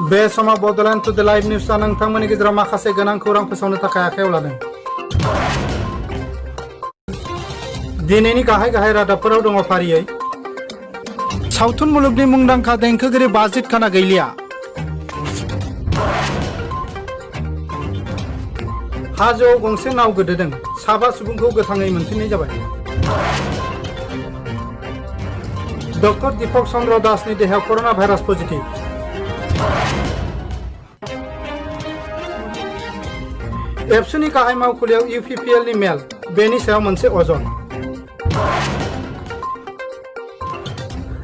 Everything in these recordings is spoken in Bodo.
बे समाव बड'लेण्ड टुडे लाइभ निउसआ नोंथांमोननि गेजेराव माखासे गोनां खौरां फोसावनो थाखाय आखायाव लादों। दिनैनि गाहाय रादाबफोराव दङ फारियै सावथुन मुलुगनि मुंदांखा देंखोगिरि बाजिद खाना गैलिया। हाजोआव गंसे नाव गोदोदों, 7 सुबुंखौ गोथाङै मोनफिननाय जाबाय। डक्टर दीपक चंद्र दासनि देहायाव कर'ना भाइरास पजिटिभ। एबसुनि गाहाय मावखुलियाव UPPL नि मेल, बेनि सायाव मोनसे अजद।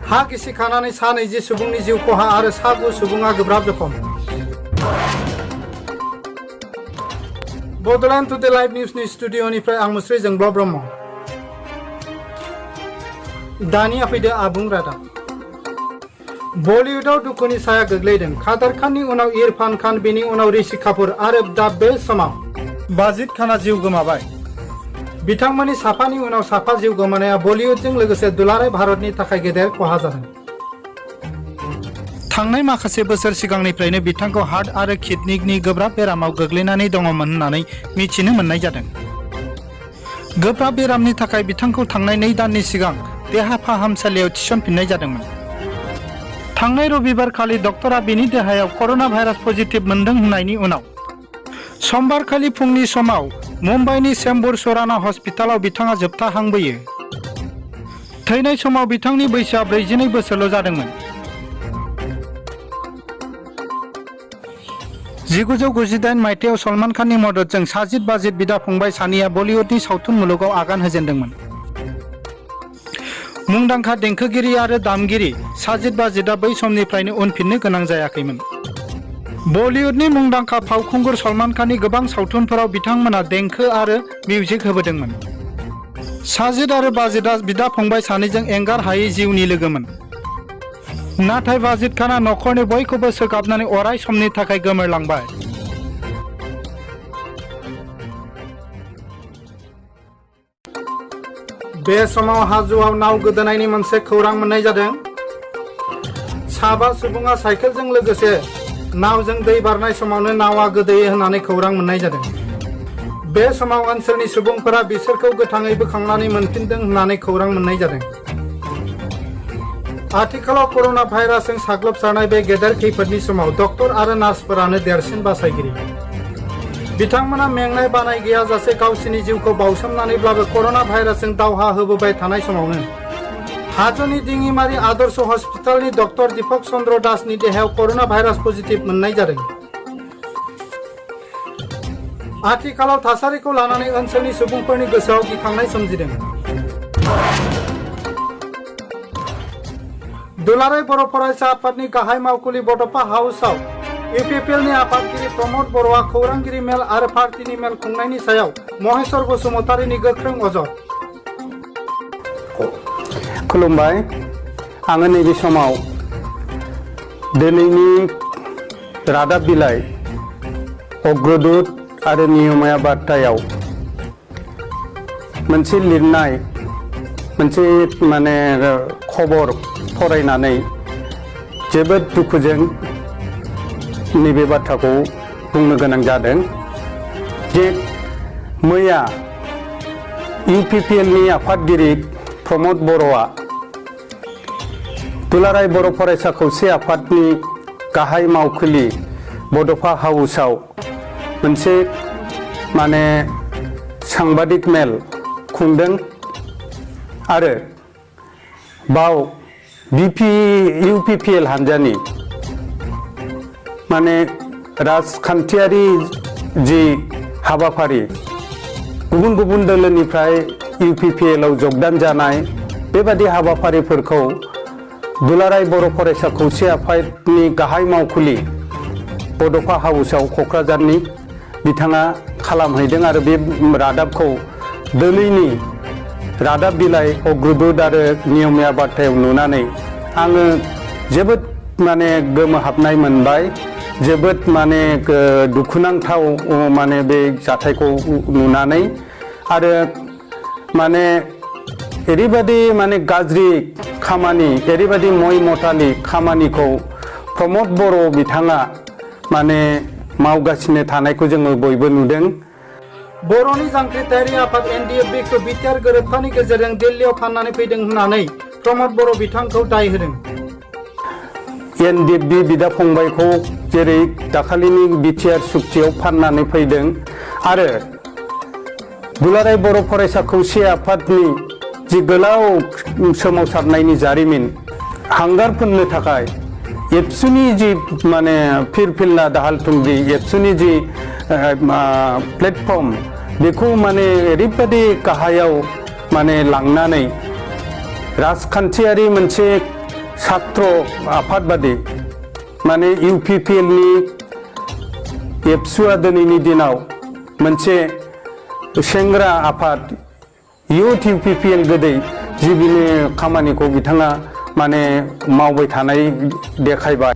हा गिसिखानानै 20 सुबुंनि जिउ खहा आरो 9 सुबुङा गोब्राब जखम। बड'लेण्ड टुडे लाइभ निउसनि स्टुडिअ'निफ्राय आं मुस्रि जोंब्ला ब्रह्म। दानिया फैदो आबुं रादाब। बलिउडआव दुखुनि साया गोग्लैदों। कादर खाननि उनाव इरफान खान, बेनि उनाव ऋषि कापुर आरो दा बे समाव बाजिद खाना जिउ गोमाबाय। बिथांमोननि साफानि उनाव साफा जिउ गोमानाया बलिउडजों लोगोसे दुलाराय भारतनि थाखाय गेदेर खहा जादों। थांनाय माखासे बोसोर सिगांनिफ्रायनो बिथांखौ हार्ट आरो किडनिनि गोब्राब बेरामाव गोग्लैनानै दङमोन होननानै मिथिनो मोननाय जादों। गोब्राब बेरामनि थाखाय बिथांखौ थांनाय 2 दाननि सिगां देहा फाहामसालियाव थिसनफिननाय जादोंमोन। थांनाय रबिबारखालि डक्टरा बिनि देहायाव कर'ना भाइरास पजिटिभ मोनदों होननायनि उनाव समबारखालि फुंनि समाव मुम्बाइनि चेम्बुर सराना हस्पिटालाव बिथाङा जोबथा हां बोयो। थैनाय समाव बिथांनि बैसोआ 42 बोसोरल' जादोंमोन। 1998 मायथाइयाव सलमान खाननि मददजों साजिद बाजिद बिदा-फंबाय सानैया बलिउडनि सावथुन मुलुगाव आगान होजेनदोंमोन। मुंदांखा देंखोगिरि आरो दामगिरि साजिद बाजिदआ बै समनिफ्रायनो उनफिननो गोनां जायाखैमोन। बलिउडनि मुंदांखा फावखुंगुर सलमान खाननि गोबां सावथुनफोराव बिथांमोना देंखो आरो मिउजिक होबोदोंमोन। साजिद आरो बाजिदआ बिदा-फंबाय सानैजों एंगार हायै जिउनि लोगोमोन। नाथाय बाजिद खाना नखरनि बयखौबो सोगाबनानै अराय समनि थाखाय गोमोरलांबाय। बे समाव हाजोआव नाव गोदोनायनि मोनसे खौरां मोननाय जादों। 7 सुबुङा साइकेलजों लोगोसे नावजों दै बारनाय समावनो नावा गोदोयो होननानै खौरां मोननाय जादों। बे समाव ओनसोलनि सुबुंफोरा बिसोरखौ गोथाङै बोखांनानै मोनफिनदों होननानै खौरां मोननाय जादों। आथिखालाव कर'ना भाइरासजों साग्लोबसारनाय बे गेदेर खैफोदनि समाव डक्टर आरो नार्सफोरानो देरसिन बासायगिरि। बिथांमोना मेंनाय बानाय गैयाजासे गावसोरनि जिउखौ बावसोमनानैब्लाबो कर'ना भाइरासजों दावहा होबोबाय थानाय समावनो हाजोनि दिङिमारि आदर्श हस्पिटालनि डक्टर दीपक चंद्र दासनि देहायाव कर'ना भाइरास पजिटिभ मोननाय जादों। आथिखालाव थासारिखौ लानानै ओनसोलनि सुबुंफोरनि गोसोआव गिखांनाय सोमजिदों। दुलाराय बर' फरायसा आफादनि गाहाय मावखुलि बड'फा हाउसआव UPPL नि आफादगिरि प्रमद बर'आ खौरांगिरि मेल आरो पार्टीनि मेल खुंनायनि सायाव महेश्वर बसुमतारीनि गोख्रों अजद। खुलुमबाय। आङो नैबे समाव दिनैनि रादाब बिलाइ अग्रदूत आरो नियमाया बार्तायाव मोनसे लिरनाय मोनसे खबर फरायनानै जोबोद दुखुजों नैबे बाथ्राखौ बुंनो गोनां जादों जे मैया UPPL नि आफादगिरि प्रमद बर'आ दुलाराय बर' फरायसा खौसे आफादनि गाहाय मावखुलि बड'फा हाउसआव मोनसे सांबादिक मेल खुंदों आरो बाव UPPL हान्जानि राजखान्थियारि जि हाबाफारि गुबुन गुबुन दोलोनिफ्राय UPPL आव जगदान जानाय बेबादि हाबाफारिफोरखौ दुलाराय बर' फरायसा खौसे आफादनि गाहाय मावखुलि बड'फा हाउसआव क'क्राझारनि बिथाङा खालामहैदों आरो बे रादाबखौ दोलैनि रादाब बिलाइ अग्रदूत आरो नियमाया बार्तायाव नुनानै आङो जोबोद गोमोहाबनाय मोनबाय। जोबोद दुखुनांथाव बे जाथायखौ नुनानै आरो ओरैबायदि गाज्रि खामानि, ओरैबायदि मय मथालि खामानिखौ प्रमद बर' बिथाङा माने मावगासिनो थानायखौ जोङो बयबो नुदों। बर'नि जांख्रिथायारि आफाद NDFB-खौ बिटिआर गोरोबथानि गेजेरजों दिल्लीयाव फाननानै फैदों होननानै प्रमद बर' बिथांखौ दाय होदों। NDFB बिदा फंबायखौ जेरै दाखालिनि बिटिआर सुक्तियाव फाननानै फैदों आरो दुलाराय बर' फरायसा खौसे आफादनि जि गोलाव सोमावसारनायनि जारिमिन हांगार फोननो थाखाय एबसुनि जि माने फिरफिला दाहाल थुंग्रि एबसुनि जि प्लेटफर्म बेखौ माने ओरैबायदि गाहायाव माने लांनानै राजखान्थियारि मोनसे छात्र आफाद बादि माने UPPLनि एबसुआ दिनैनि दिनाव मोनसे सेंग्रा आफाद इउथ UPPL गोदै जिबिनि खामानिखौ बिथाङा माने मावबाय थानाय देखायबाय।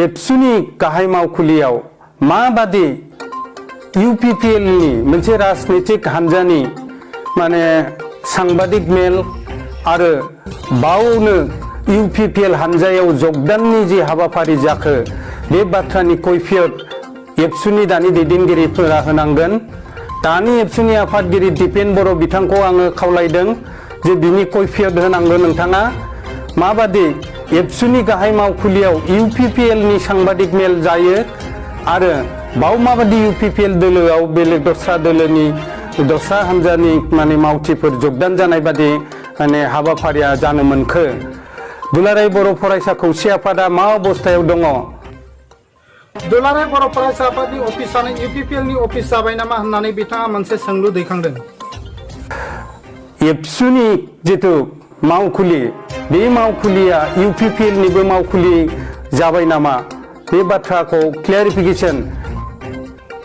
एबसुनि गाहाय मावखुलियाव माबादि UPPLनि मोनसे राजनीतिक हान्जानि माने सांबादिक मेल आरो बावनो UPPL हान्जायाव जगदाननि जि हाबाफारि जाखो बे बाथ्रानि कैफियत एबसुनि दानि दैदेनगिरिफोरा होनांगोन। दानि एबसुनि आफादगिरि दिपेन बर' बिथांखौ आङो खावलायदों जे बिनि कैफियत होनांगोन नोंथाङा माबादि एबसुनि गाहाय मावखुलियाव UPPLनि सांबादिक मेल जायो आरो बाव माबादि UPPL दोलोआव बेलेग दस्रा दोलोनि दस्रा हान्जानि माने मावथिफोर जगदान जानाय बादि माने हाबाफारिया जानो मोनखो दुलाराय बर' फरायसा खौसे आफादा मा अबस्थायाव दङ? दुलाराय बर' फरायसा आफादनि अफिसानो UPPLनि अफिस जाबाय नामा होननानै बिथाङा मोनसे सोंलु दैखांदों। एबसुनि जिथु मावखुलि बे मावखुलिया UPPLनिबो मावखुलि जाबाय नामा बे बाथ्राखौ क्लियारिफिकेसन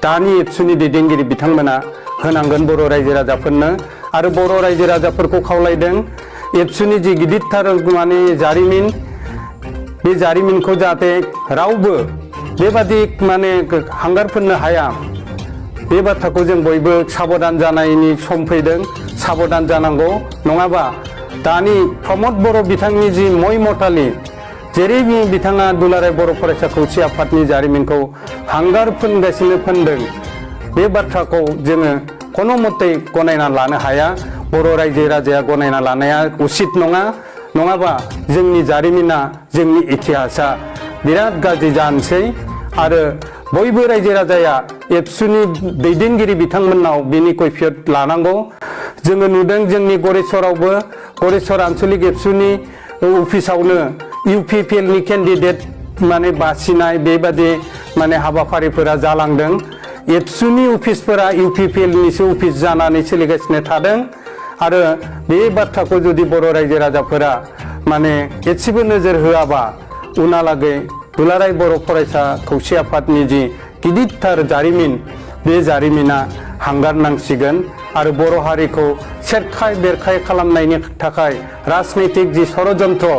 दानि एबसुनि दैदेनगिरि बिथांमोना होनांगोन बर' रायजो राजाफोरनो आरो बर' रायजो राजाफोरखौ खावलायदों एबसुनि जि गिदिरथार माने जारिमिन बे जारिमिनखौ जाहाथे रावबो बेबादि माने हांगार फोननो हाया बे बाथ्राखौ जों बयबो साबधान जानायनि सम फैदों। साबधान जानांगौ नङाबा दानि प्रमद बर' बिथांनि जि मय मथालि जेरै बिथाङा दुलाराय बर' फरायसा खौसे आफादनि जारिमिनखौ हांगार फोनगासिनो फोनदों बे बाथ्राखौ जोङो कोनो मते गनायना लानो हाया। बर' रायजो राजाया गनायना लानाया उचित नङा। नङाबा जोंनि जारिमिना जोंनि इतिहासा बिराद गाज्रि जानोसै आरो बयबो रायजो राजाया एबसुनि दैदेनगिरि बिथांमोननाव बिनि कैफियत लानांगौ। जोङो नुदों जोंनि गरेस्वरावबो गरेस्वर आन्चलिक एबसुनि अफिसावनो UPPLनि केन्डिडेट माने बासिनाय बेबादि माने हाबाफारिफोरा जालांदों। एबसुनि अफिसफोरा UPPLनिसो अफिस जानानै सोलिगासिनो थादों आरो बे बाथ्राखौ जुदि बर' रायजो राजाफोरा माने एसेबो नोजोर होआबा उनहालागै दुलाराय बर' फरायसा खौसे आफादनि जि गिदिरथार जारिमिन बे जारिमिना हांगार नांसिगोन आरो बर' हारिखौ सेरखाय बेरखाय खालामनायनि थाखाय राजनैतिक जि षड़यन्त्र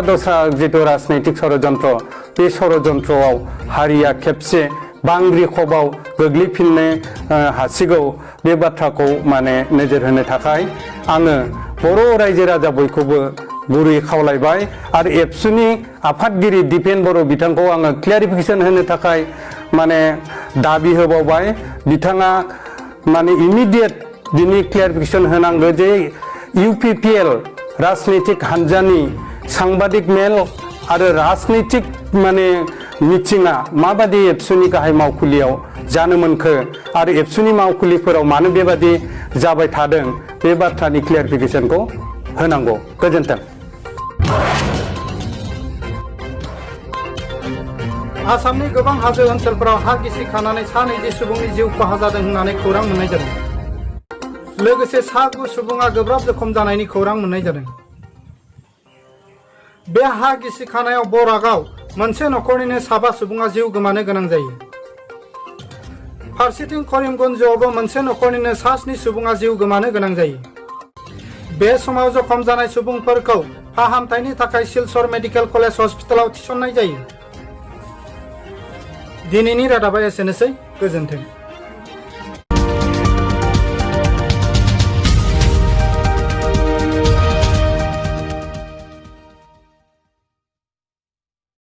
दस्रा जिथु राजनैतिक षड़यन्त्र बे षड़यन्त्रआव हारिया खेबसे बांग्रि खबाव गोग्लैफिननो हासिगौ बे बाथ्राखौ माने नोजोर होनो थाखाय आङो बर' रायजो राजा बयखौबो गुरै खावलायबाय आरो एबसुनि आफादगिरि दिपेन बर' बिथांखौ आङो क्लियारिफिकेसन होनो थाखाय माने दाबि होबावबाय बिथाङा माने इमिडियेट बिनि क्लियारिफिकेसन होनांगौ जे UPPL राजनैतिक हान्जानि सांबादिक मेल आरो राजनैतिक माने मिथिङा माबादि एबसुनि गाहाय मावखुलियाव जानो मोनखो आरो एबसुनि मावखुलिफोराव मानो बेबादि जाबाय थादों बे बाथ्रानि क्लियारिफिकेसनखौ होनांगौ। गोजोन्थों। आसामनि गोबां हाजो ओनसोलफोराव हा गिसिखानानै सा 20 सुबुंनि जिउ खहा जादों होननानै खौरां मोननाय जादों। लोगोसे सा 9 सुबुङा गोब्राब जखम जानायनि खौरां मोननाय जादों। बे हा गिसिखानायाव बरागाव मोनसे नखरनिनो 7 सुबुङा जिउ गोमानो गोनां जायो। फारसेथिं करिमगन्जआवबो मोनसे नखरनिनो 7 सुबुङा जिउ गोमानो गोनां जायो। बे समाव जखम जानाय सुबुंफोरखौ फाहामथायनि थाखाय सिलचर मेडिकेल कलेज हस्पिटालाव थिसननाय जायो। दिनैनि रादाबा एसेनोसै। गोजोन्थों।